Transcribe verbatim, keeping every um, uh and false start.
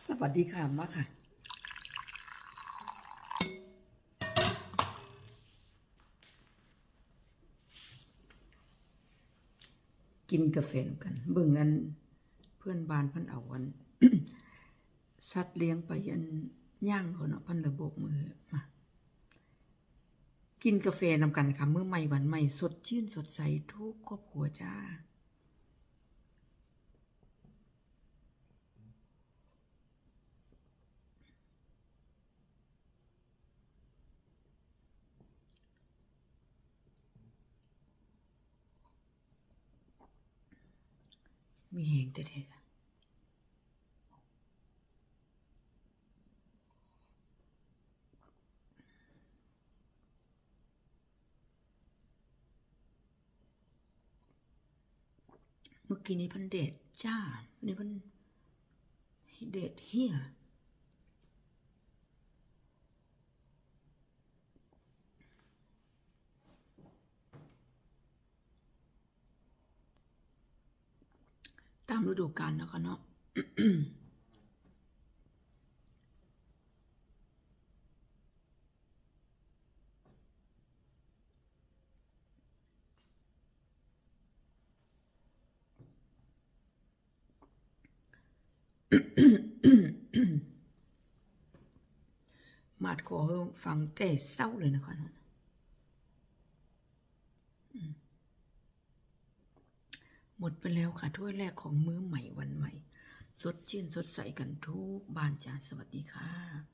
สวัสดีค่ะ มาค่ะ กินกาแฟนำกัน เบิ่งอัน เพื่อนบ้านเพิ่นเอาอัน สัตว์เลี้ยงไปอันย่างเขาเนาะ เพิ่นละโบกมือมา กินกาแฟนำกันค่ะ มื้อใหม่วันใหม่ สดชื่นสดใสทุกครอบครัวจ้า มีแฮงแท้ๆค่ะ เมื่อกี้นี้เพิ่นแดดจ้า นี่เพิ่นแดดเฮีย ตามฤดูกาลเนาะค่ะเนาะ มาดคอเฮอฟังแต่เช้าเลยนะคะเนาะ อืม หมดไปแล้วค่ะ ถ้วยแรกของมื้อใหม่วันใหม่ สดชื่นสดใสกันทุกบ้านจ้า สวัสดีค่ะ